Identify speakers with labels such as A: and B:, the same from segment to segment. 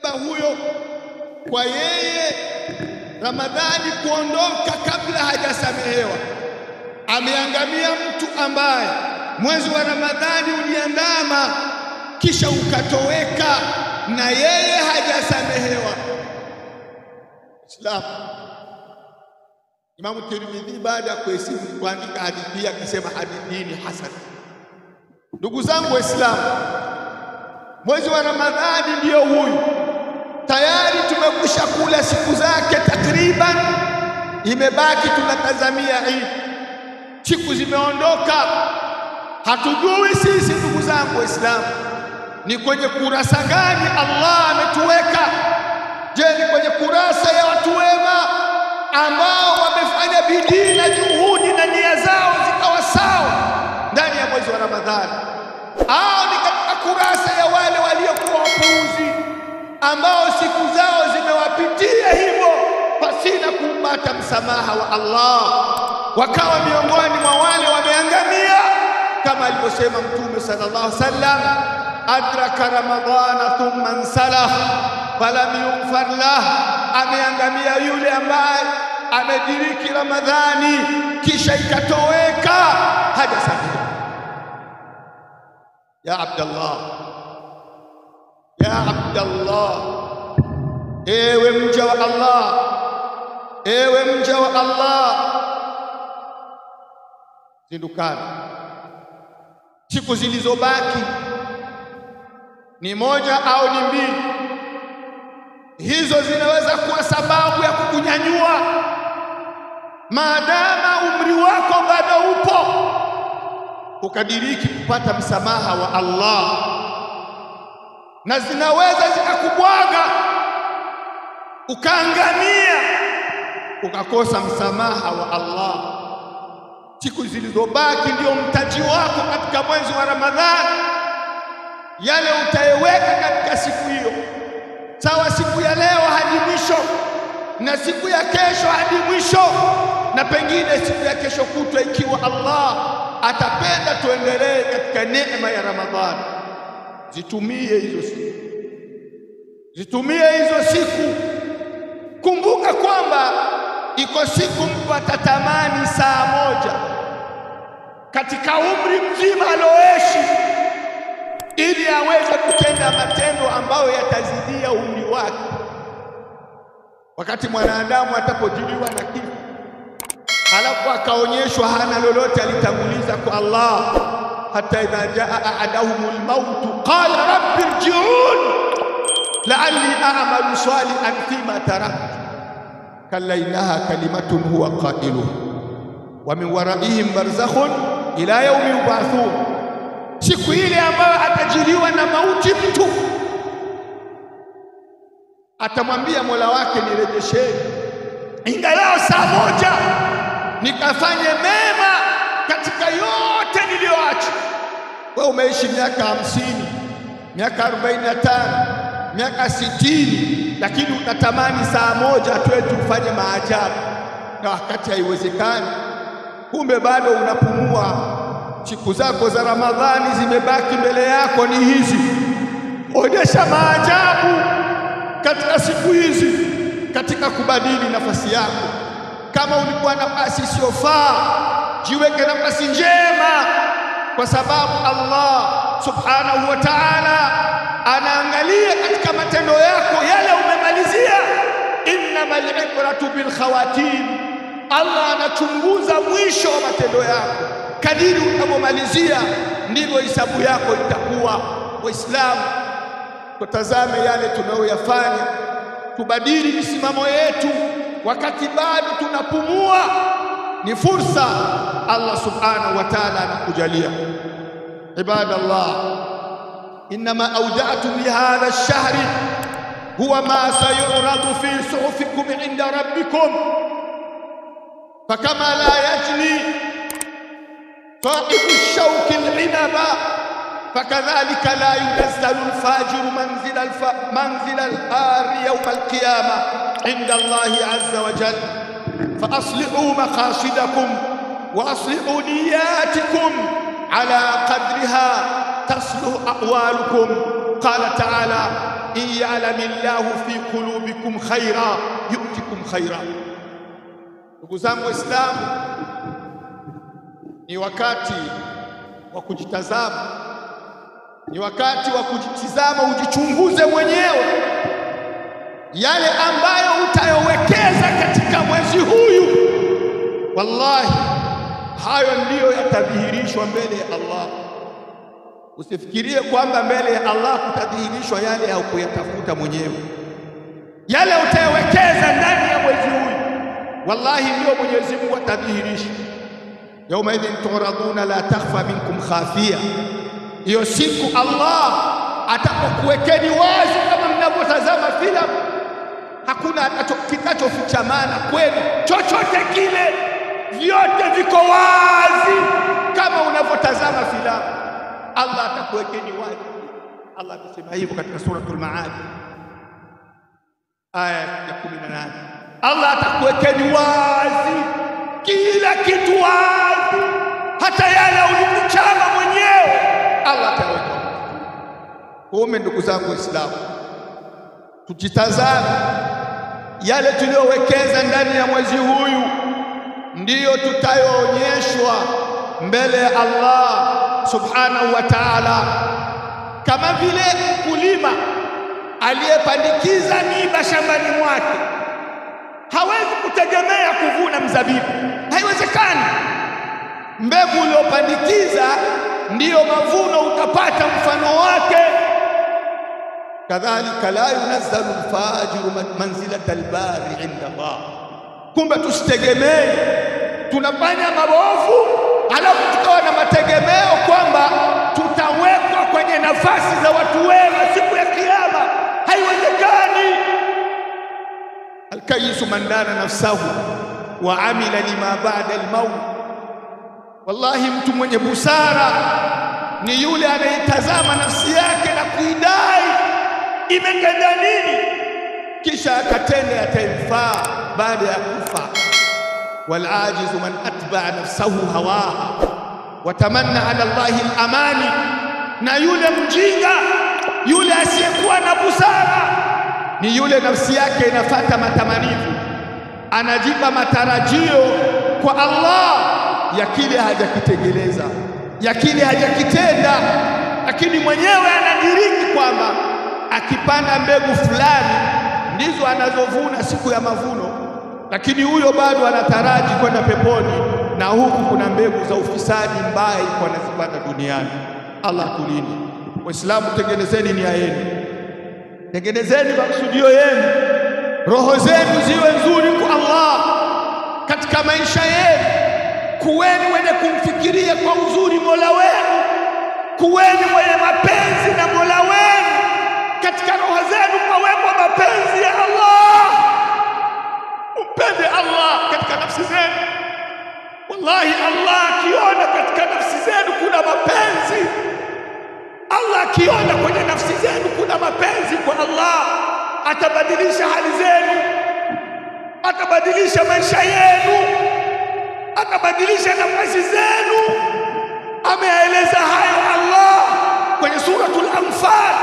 A: Huyo kwa yeye Ramadhani kuondoka kabla hajasamehewa. Ameangamia mtu ambaye mwezi wa Ramadhani uliandama kisha ukatoweka na yeye hajasamehewa. Islam. Imamu Tirmidhi baada ya kuandika hadithi akasema hadithi ni hasan. Ndugu zangu Waislamu, mwezi wa Ramadhani ndio huyu. Tayari tumekwisha kula siku zake takriban, imebaki tunatazamia Eid. Siku zimeondoka, hatujui sisi ndugu zangu Waislamu ni kwenye kurasa gani Allah ametuweka. Je, ni kwenye kurasa ya watu wema ambao wamefanya bidii na juhudi na nia zao zikawa sawa ndani ya mwezi wa Ramadhani, au ni katika kurasa ya wale waliokuwa wapuuzi ambao siku zao zimewapitia hivyo pasina kupata msamaha wa Allah, wakawa miongoni mwa wale wameangamia, kama alivyosema Mtume sallallahu alaihi wasallam, adraka ramadhana thumma insalah falam yughfar lah. Ameangamia yule ambaye amediriki Ramadhani kisha ikatoweka hajasamehewa. Ya Abdallah, ya Abdallah, ewe mja wa Allah, ewe mja wa Allah, zindukana. Siku zilizobaki ni moja au ni mbili, hizo zinaweza kuwa sababu ya kukunyanyua maadama umri wako bado upo, ukadiriki kupata msamaha wa Allah, na zinaweza zikakubwaga ukaangamia ukakosa msamaha wa Allah. Siku zilizobaki ndio mtaji wako katika mwezi wa Ramadhani, yale utaiweka katika siku hiyo, sawa siku ya leo hadi mwisho na siku ya kesho hadi mwisho, na pengine siku ya kesho kutwa ikiwa Allah atapenda tuendelee katika neema ya Ramadhani. Zitumie hizo siku, zitumie hizo siku. Kumbuka kwamba iko siku mtu atatamani saa moja katika umri mzima aloishi ili aweze kutenda matendo ambayo yatazidia umri wake. Wakati mwanadamu atapojiliwa na kifo alafu akaonyeshwa hana lolote alitanguliza kwa Allah, hata idha jaa ahadahumul maut qala rabbi irji'un la'alli a'malu salihan fima taraktu kalla innaha kalimatun huwa qailuha wa min waraihim barzakhun ila yawmi yub'athun. Siku ile ambayo atajiliwa na mauti mtu atamwambia Mola wake, nirejesheni ingalau saa moja nikafanye mema katika yote niliyoacha. Wewe umeishi miaka 50, miaka 45, miaka 60, lakini unatamani saa moja tu ufanye maajabu, na wakati haiwezekani. Kumbe bado unapumua. Siku zako za Ramadhani zimebaki mbele yako ni hizi. Onyesha maajabu katika siku hizi, katika kubadili nafasi yako. Kama ulikuwa nafasi isiyofaa, jiweke nafasi njema, kwa sababu Allah subhanahu wa ta'ala anaangalia katika matendo yako yale umemalizia. Innamal ibratu bil khawatim, Allah anachunguza mwisho wa matendo yako. Kadiri unapomalizia ndivyo hisabu yako itakuwa. Waislamu, tutazame yale tunayoyafanya, tubadili misimamo yetu wakati bado tunapumua. Ni fursa Allah subhanahu wa ta'ala anakujalia. Ibadallah, inma awda'tum li hadha ash-shahri huwa ma sayuradu fi suhufikum 'inda rabbikum, fakama la yajni sahibu ash-shawki al-'inaba فكذلك لا ينزل الفاجر منزل الحار يوم القيامة عند الله عز وجل. فأصلحوا مقاصدكم وأصلحوا نياتكم على قدرها تصلح أقوالكم. Qala ta'ala, in ya'lamillahu fi qulubikum khaira yu'tikum khaira. Ndugu zangu Waislamu, ni wakati wa kujitazama, ni wakati wa kujitizama, ujichunguze mwenyewe yale ambayo utayowekeza katika mwezi huyu, wallahi hayo ndiyo yatadhihirishwa mbele ya Allah. Usifikirie kwamba mbele ya Allah kutadhihirishwa yale haukuyatafuta mwenyewe. Yale utayowekeza ndani ya mwezi huyu, wallahi ndio Mwenyezi Mungu atadhihirisha. Yauma idhin turaduna la takhfa minkum khafia. Hiyo siku Allah atapokuwekeni wazi kama mnavyotazama filamu, hakuna kitachofichamana kwenu chochote kile, vyote viko wazi kama unavyotazama filamu. Allah atakuwekeni wazi. Allah amesema hivyo katika suratul Maad aya ya 18. Allah atakuwekeni wazi, kila kitu wazi, hata yale uliyochama mwenyewe Allah ataweka wazi. Kuume ndugu zangu Waislamu, tujitazame yale tuliyowekeza ndani ya mwezi huyu ndiyo tutayoonyeshwa mbele ya Allah subhanahu wa ta'ala. Kama vile mkulima aliyepandikiza miba shambani mwake hawezi kutegemea kuvuna mzabibu, haiwezekani. Mbegu uliyopandikiza ndiyo mavuno utapata mfano wake. Kadhalika la yunazzalu alfajiru manzilata albari inda Allah. Kumbe tusitegemee tunafanya mabovu alafu tukawa na mategemeo kwamba tutawekwa kwenye nafasi za watu wema siku ya Kiyama. Haiwezekani. Alkayisu man dana nafsahu wa amila lima ba'da almaut. Wallahi, mtu mwenye busara ni yule anayetazama nafsi yake na kuidai imetenda nini, kisha akatenda yatayemfaa baada ya kufa. Walajizu man atba'a nafsahu hawaha watamanna ala Allahi al-amani. Na yule mjinga, yule asiyekuwa na busara, ni yule nafsi yake inafata matamanivu, anajipa matarajio kwa Allah ya kile hajakitegeleza, ya kile hajakitenda, lakini mwenyewe anadiriki kwamba akipanda mbegu fulani ndizo anazovuna siku ya mavuno, lakini huyo bado anataraji kwenda peponi, na huku kuna mbegu za ufisadi mbaya iko anazipanda duniani. Allah tulinde. Waislamu, tengenezeni nia yenu, tengenezeni makusudio yenu, roho zenu ziwe nzuri kwa Allah katika maisha yenu. Kuweni wenye kumfikiria kwa uzuri Mola wenu, kuweni wenye mapenzi na Mola wenu. Katika roho zenu pawekwa mapenzi ya Allah. Umpende Allah katika nafsi zenu. Wallahi, Allah akiona katika nafsi zenu kuna mapenzi, Allah akiona kwenye nafsi zenu kuna mapenzi kwa Allah, atabadilisha hali zenu, atabadilisha maisha yenu, atabadilisha nafasi zenu. Ameeleza hayo Allah kwenye suratul Anfal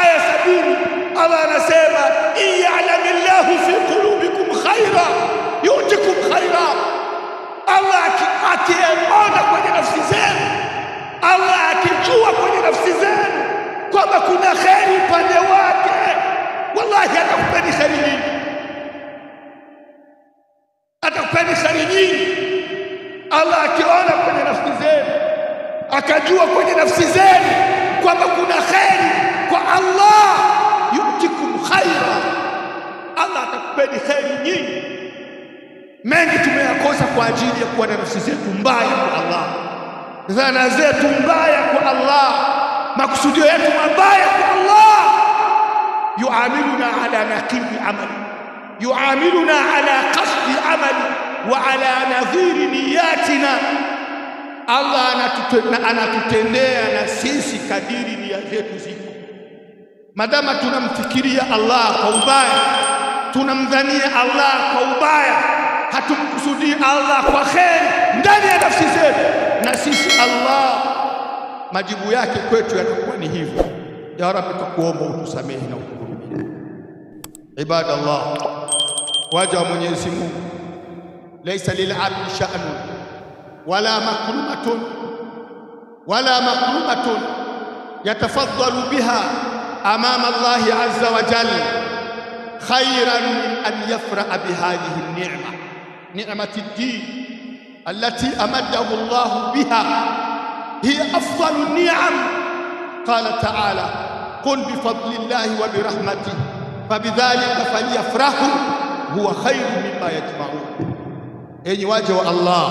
A: aya 70. Allah anasema in ya'lamillahu fi qulubikum khaira yu'tikum khaira. Allah akiona kwenye nafsi zenu, Allah akijua kwenye nafsi zenu kwamba kuna kheri upande wake, wallahi atakupeni kheri nyingi, atakupeni kheri nyingi. Allah akiona kwenye nafsi zenu, akajua kwenye nafsi zenu kwamba kuna kheri kwa Allah, yu'tikum khaira, Allah atakupeni kheri nyingi. Mengi tumeyakosa kwa ajili ya kuwa na nafsi zetu mbaya kwa Allah, dhana zetu mbaya kwa Allah, makusudio yetu mabaya kwa Allah. Yuamiluna ala naqidi amali, yuamiluna ala qasdi amali wa ala nadhiri niyatina. Allah anatutendea na sisi kadiri nia zetu ziko. Madama tunamfikiria Allah kwa ubaya, tunamdhania Allah kwa ubaya, hatumkusudii Allah kwa kheri ndani ya nafsi zetu, na sisi Allah majibu yake kwetu yatakuwa ni hivyo. Ya Rabbi, tukuomba utusamehe na utuhurumie. Ibadallah, waja wa Mwenyezi Mungu, laisa lilabdi sha'nun wala makrumatun wala makrumatun yatafaddalu biha amama Allahi azza wa jalla khayran min an yafra'a bihadhihi an-ni'ma, ni'mati ad-din allati amaddahu Allahu biha, hiya afdalu an-ni'am. Qala ta'ala, qul bifadlillahi wa birahmatihi fabidhalika falyafrahu huwa khairun mimma yajma'un. Enyi waja wa Allah,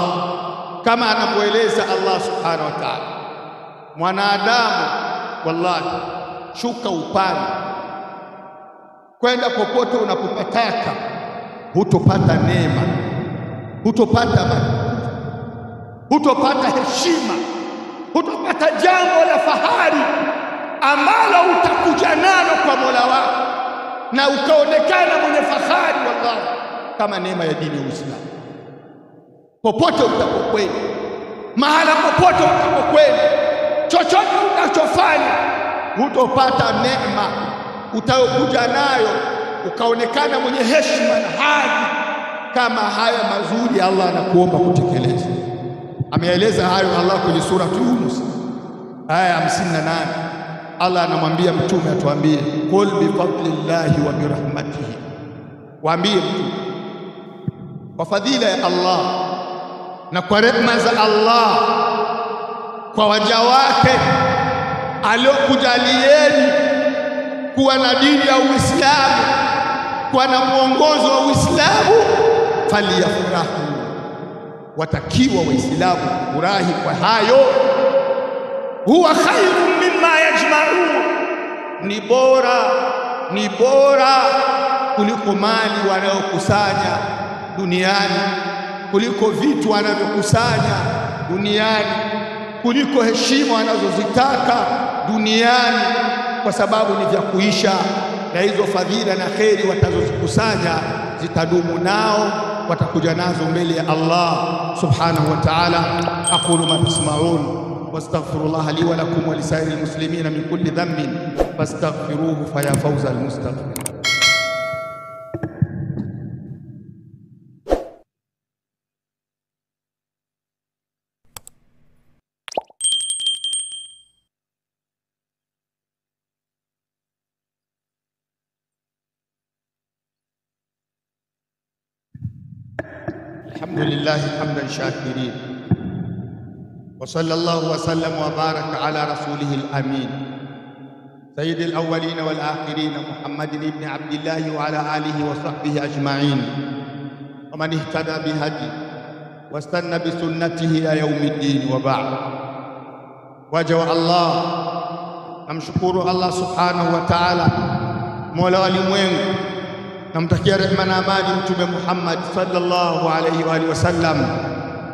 A: kama anavyoeleza Allah subhanahu wa ta'ala, mwanadamu wallahi, shuka upande kwenda popote unapopataka, hutopata neema, hutopata matukufu, hutopata heshima, hutopata jambo la fahari ambalo utakuja nalo kwa Mola wako na ukaonekana mwenye fahari, wallahi, kama neema ya dini ya Uislamu. Popote utapokwenda, mahala popote utapokwenda, chochote unachofanya, hutopata neema utayokuja nayo ukaonekana mwenye heshima na hadhi kama haya mazuri Allah anakuomba kutekeleza. Ameeleza hayo Allah kwenye sura Yunus aya 58. Allah anamwambia mtume atuambie, qul bi fadlillahi wa bi rahmatihi, waambie mtume kwa fadhila ya Allah na kwa rehema za Allah kwa waja wake aliokujalieni kuwa na dini ya Uislamu, kuwa na mwongozo wa Uislamu, faliyafurahu, watakiwa Waislamu kufurahi kwa hayo. Huwa khairun mimma yajma'un, ni bora, ni bora kuliko mali wanayokusanya duniani, kuliko vitu wanavyokusanya duniani, kuliko heshima wanazozitaka duniani, kwa sababu ni vya kuisha, na hizo fadhila na kheri watazozikusanya zitadumu nao, watakuja nazo mbele ya Allah subhanahu wa ta'ala. Aqulu ma tasma'un wastaghfirullah li wa lakum wa lisairil muslimina min kulli dhanbin fastaghfiruhu faya fawzal mustaghfirin. الحمد لله حمدا شاكرين، وصلى الله وسلم وبارك على رسوله الأمين سيد الأولين والآخرين محمد بن عبد الله وعلى آله وصحبه أجمعين، ومن اهتدى بهديه واستنى بسنته إلى يوم الدين، وبعد. وجه الله، namshukuru Allah subhanahu wa ta'ala, Mola wa ulimwengu, namtakia rehema na amani Mtume Muhammad sallallahu alayhi wa alihi wasallam.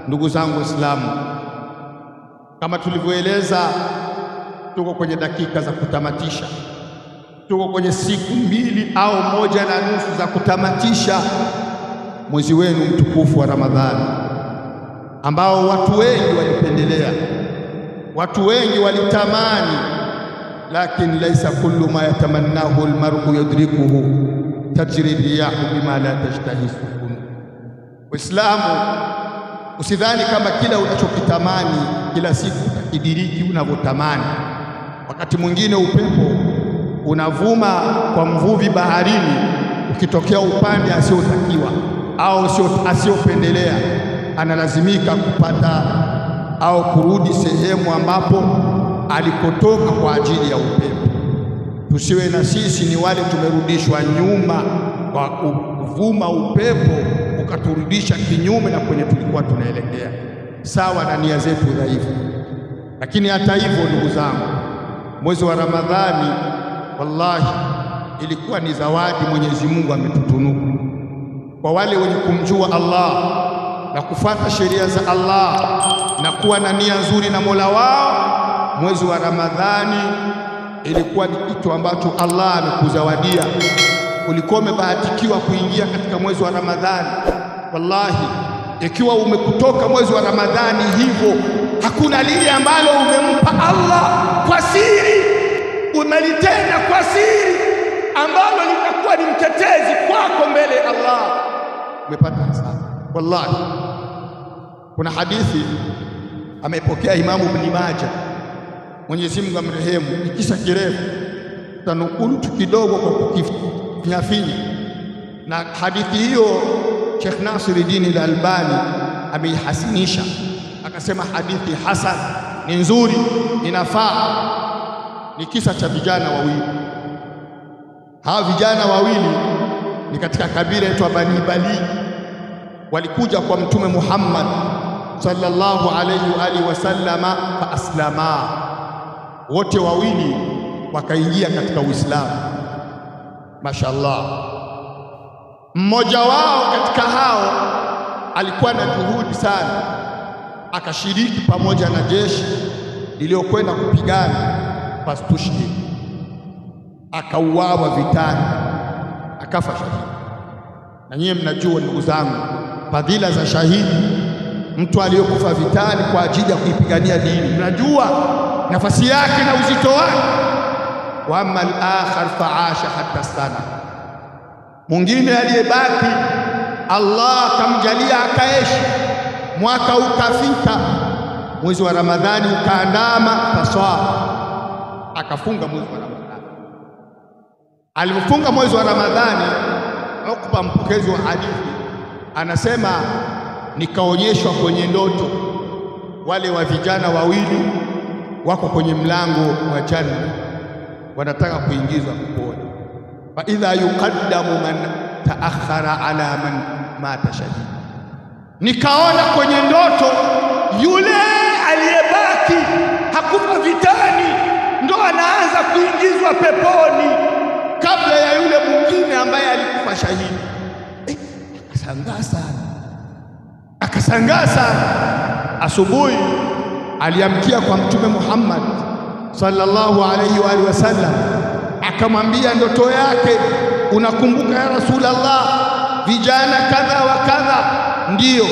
A: Ndugu zangu Waislamu, kama tulivyoeleza, tuko kwenye dakika za kutamatisha, tuko kwenye siku 2 au 1.5 za kutamatisha mwezi wenu mtukufu wa Ramadhani, ambao watu wengi walipendelea, watu wengi walitamani, lakini laisa kullu ma yatamannahu almar'u yudrikuhu tajri riyahu bima la tashtahi sufun. Uislamu, usidhani kama kila unachokitamani kila siku utakidiriki unavyotamani. Wakati mwingine upepo unavuma kwa mvuvi baharini ukitokea upande asiotakiwa au asiopendelea, analazimika kupata au kurudi sehemu ambapo alikotoka kwa ajili ya upepo. Tusiwe na sisi ni wale tumerudishwa nyuma kwa kuvuma upepo ukaturudisha kinyume na kwenye tulikuwa tunaelekea, sawa na nia zetu dhaifu. Lakini hata hivyo, ndugu zangu, mwezi wa Ramadhani wallahi ilikuwa ni zawadi Mwenyezi Mungu ametutunuku kwa wale wenye kumjua Allah na kufuata sheria za Allah na kuwa na nia nzuri na Mola wao. Mwezi wa Ramadhani ilikuwa ni kitu ambacho Allah amekuzawadia. Ulikuwa umebahatikiwa kuingia katika mwezi wa Ramadhani. Wallahi, ikiwa umekutoka mwezi wa Ramadhani hivyo, hakuna lile ambalo umempa Allah kwa siri, umelitenda kwa siri ambalo litakuwa ni mtetezi kwako mbele ya Allah, umepata hasara. Wallahi, kuna hadithi amepokea Imamu Ibn Majah, Mwenyezi Mungu amrehemu, ni kisa kirefu, tutanukulu tu kidogo kwa kukifinyafinya. Na hadithi hiyo Sheikh Nasiruddin Al-Albani ameihasinisha, akasema hadithi hasan, ni nzuri, inafaa. Ni kisa cha vijana wawili. Hawa vijana wawili ni katika kabila yetu Bani Bali, walikuja kwa Mtume Muhammad sallallahu alayhi wa alihi wasallama, fa aslama, wote wawili wakaingia katika Uislamu. Mashallah. Mmoja wao katika hao alikuwa na juhudi sana, akashiriki pamoja na jeshi lililokwenda kupigana pastushki, akauawa vitani, akafa shahidi. Na nyie mnajua ndugu zangu, fadhila za shahidi, mtu aliyekufa vitani kwa ajili ya kuipigania dini, mnajua nafasi yake na uzito wake. Wa amma al-akhar fa'asha hatta sana, mwingine aliyebaki Allah akamjalia akaishi, mwaka ukafika, mwezi wa Ramadhani ukaandama, faswa, akafunga mwezi wa Ramadhani. Alipofunga mwezi wa Ramadhani, Uqba mpokezi wa hadithi anasema, nikaonyeshwa kwenye ndoto wale wa vijana wawili wako kwenye mlango wa janna, wanataka kuingizwa peponi. Fa idha yuqaddamu man taakhara ala man mata shahid, nikaona kwenye ndoto yule aliyebaki hakufa vitani ndo anaanza kuingizwa peponi kabla ya yule mwingine ambaye alikufa shahidi. Akashangaa sana, akashangaa sana. Asubuhi aliamkia kwa Mtume Muhammad sallallahu alayhi wa alihi wasallam, akamwambia ndoto yake, unakumbuka ya Rasulullah vijana kadha wa kadha? Ndiyo.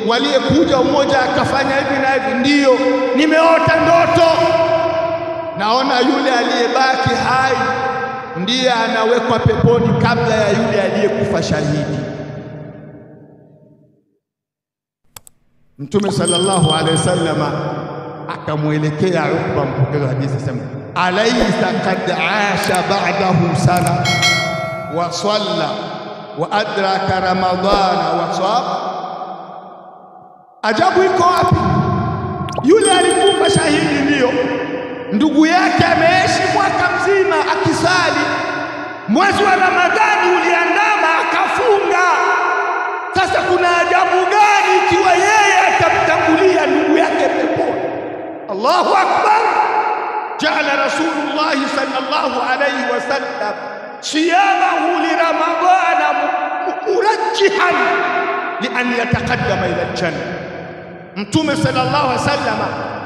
A: Waliyekuja mmoja akafanya hivi na hivi? Ndiyo. Nimeota ndoto, naona yule aliyebaki hai ndiye anawekwa peponi kabla ya yule aliyekufa shahidi. Mtume sallallahu alayhi wasallam akamwelekea Uqba mpokezi hadithi, sema alaysa qad aasha ba'dahu sana wa salla wa adraka ramadana wa sab. Ajabu iko wapi? Yule alikufa shahidi, ndio ndugu yake ameishi mwaka mzima akisali, mwezi wa Ramadhani uliandama akafunga. Sasa kuna ajabu gani ikiwa yeye atamtangulia ndugu yake peponi? Allahu akbar. Ja'ala Rasulullah sallallahu alayhi wasallam siyamahu li Ramadhana murajjihan li an yataqaddama ila al-janna. Mtume sallallahu alayhi wasallam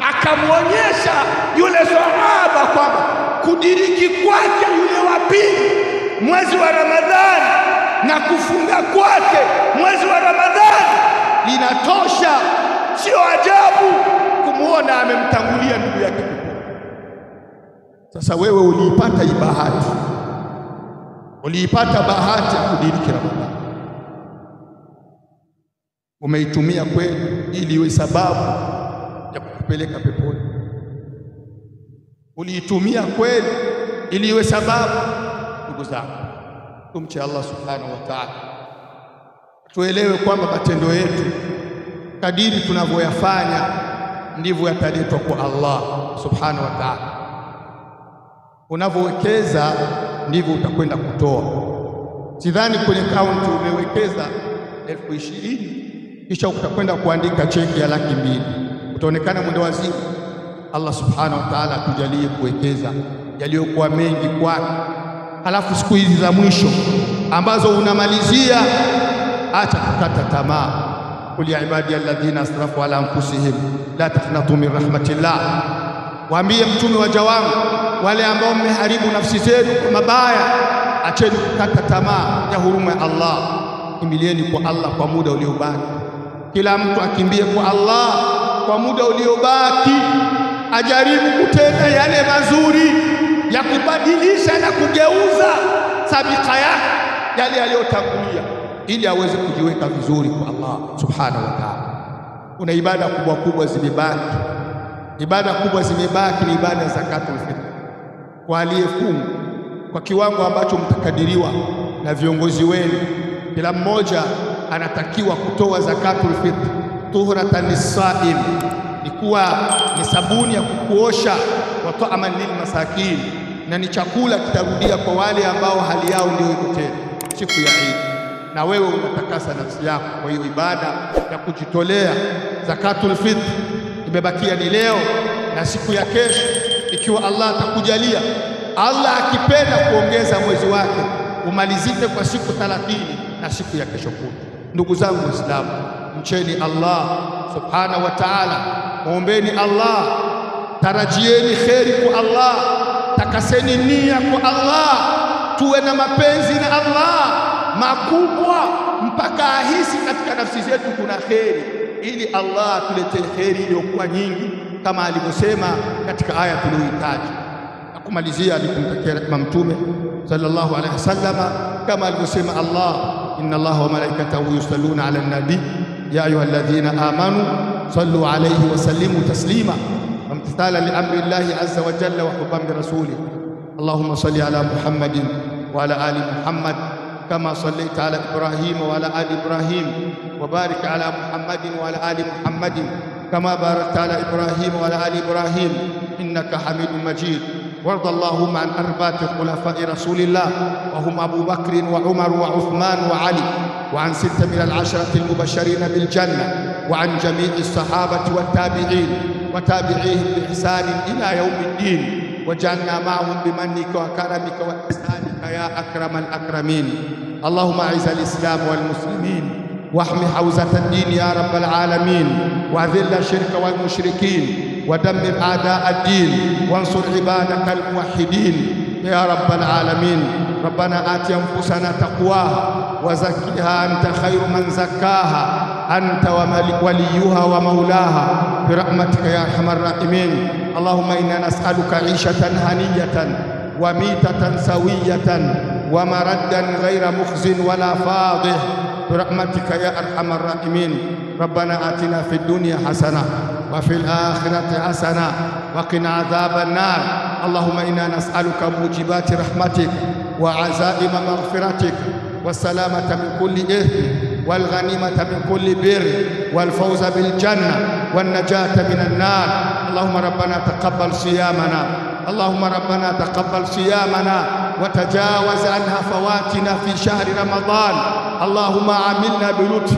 A: akamwonyesha yule sahaba kwamba kudiriki kwake yule wa pili mwezi wa Ramadhani na kufunga kwake mwezi wa Ramadhani linatosha, sio ajabu kumuona amemtangulia ndugu yake. Sasa wewe uliipata hii bahati, uliipata bahati ya kudiriki Ramadhani, umeitumia kweli ili iwe sababu ya kukupeleka peponi? Uliitumia kweli ili iwe sababu? Ndugu zangu, tumche Allah subhanahu wa ta'ala, tuelewe kwamba matendo yetu kadiri tunavyoyafanya ndivyo yataletwa kwa Allah subhanahu wa ta'ala. Unavyowekeza ndivyo utakwenda kutoa. Sidhani kwenye kaunti umewekeza 20,000 kisha utakwenda kuandika cheki ya 200,000, utaonekana mwendo wazimu. Allah subhanahu wa ta'ala atujalie kuwekeza yaliyokuwa mengi kwake. Halafu siku hizi za mwisho ambazo unamalizia, acha kukata tamaa. Qul ya ibadi alladhina asrafu ala anfusihim la taqnatu min rahmatillah, waambie Mtume waja wangu wale ambao mmeharibu nafsi zenu kwa mabaya, acheni kukata tamaa ya huruma ya Allah, kimbilieni kwa Allah kwa muda uliobaki. Kila mtu akimbie kwa Allah kwa muda uliobaki, ajaribu kutenda yale mazuri. ya kubadilisha na kugeuza sabika yake yale yaliyotangulia, ili aweze kujiweka vizuri kwa Allah subhanahu wa ta'ala. Kuna ibada kubwa kubwa zimebaki, ibada kubwa zimebaki ni ibada ya zakatul fitr kwa aliyefunga kwa kiwango ambacho mtakadiriwa na viongozi wenu. Kila mmoja anatakiwa kutoa zakatul fitr tuhratan lisaim, ni kuwa ni sabuni ya kukuosha, wa ta'aman lil masakin, na ni chakula kitarudia kwa wale ambao hali yao ndio iko tena siku ya Eid, na wewe unatakasa nafsi yako. Kwa hiyo ibada ya kujitolea zakatul fitr imebakia ni leo na siku ya kesho, ikiwa Allah atakujalia, Allah akipenda kuongeza mwezi wake umalizike kwa siku 30 na siku ya kesho kutwa. Ndugu zangu Waislamu, mcheni Allah subhanahu wa ta'ala, muombeni Allah, tarajieni kheri kwa Allah, takaseni nia kwa Allah, tuwe na mapenzi na Allah makubwa mpaka ahisi katika nafsi zetu kuna kheri, ili Allah atuletee kheri iliyokuwa nyingi kama alivyosema katika aya tuliyohitaji. Na kumalizia ni kumtakia rehema Mtume sallallahu alaihi wasallama kama alivyosema Allah, inna Allaha wa malaikatahu yusalluna ala nabi ya ayyuhalladhina amanu sallu alayhi wa sallimu taslima wamtithala li amri Allahi azza wa jalla wa hubban bi rasulih. Allahumma salli ala Muhammadin wa ala ali Muhammad كما صليت على إبراهيم وعلى آل إبراهيم، وبارك على محمد وعلى آل محمد كما باركت على إبراهيم وعلى آل إبراهيم إنك حميد مجيد. وارض اللهم عن أربعة خلفاء رسول الله وهم أبو بكر وعمر وعثمان وعلي، وعن 6 من 10 المبشرين بالجنة، وعن جميع الصحابة والتابعين وتابعيهم بإحسان إلى يوم الدين، وجعلنا معهم بمنك وكرمك وإحسانك يا أكرم الأكرمين. اللهم أعز الإسلام والمسلمين، واحم حوزة الدين يا رب العالمين، وأذل الشرك والمشركين، ودمر أعداء الدين، وانصر عبادك الموحدين يا رب العالمين. ربنا آت أنفسنا تقواها وزكها أنت خير من زكاها، أنت وليها ومولاها برحمتك يا أرحم الراحمين. اللهم إنا نسألك عيشة هنية وميتة سوية ومردا غير مخز ولا فاضح برحمتك يا أرحم الراحمين. ربنا آتنا في الدنيا حسنة وفي الآخرة حسنة وقنا عذاب النار. اللهم إنا نسألك موجبات رحمتك وعزائم مغفرتك والسلامة من كل إثم والغنيمة من كل بر والفوز بالجنة والنجاة من النار. اللهم ربنا تقبل صيامنا، اللهم ربنا تقبل صيامنا وتجاوز عن هفواتنا في شهر رمضان. اللهم عاملنا بلطف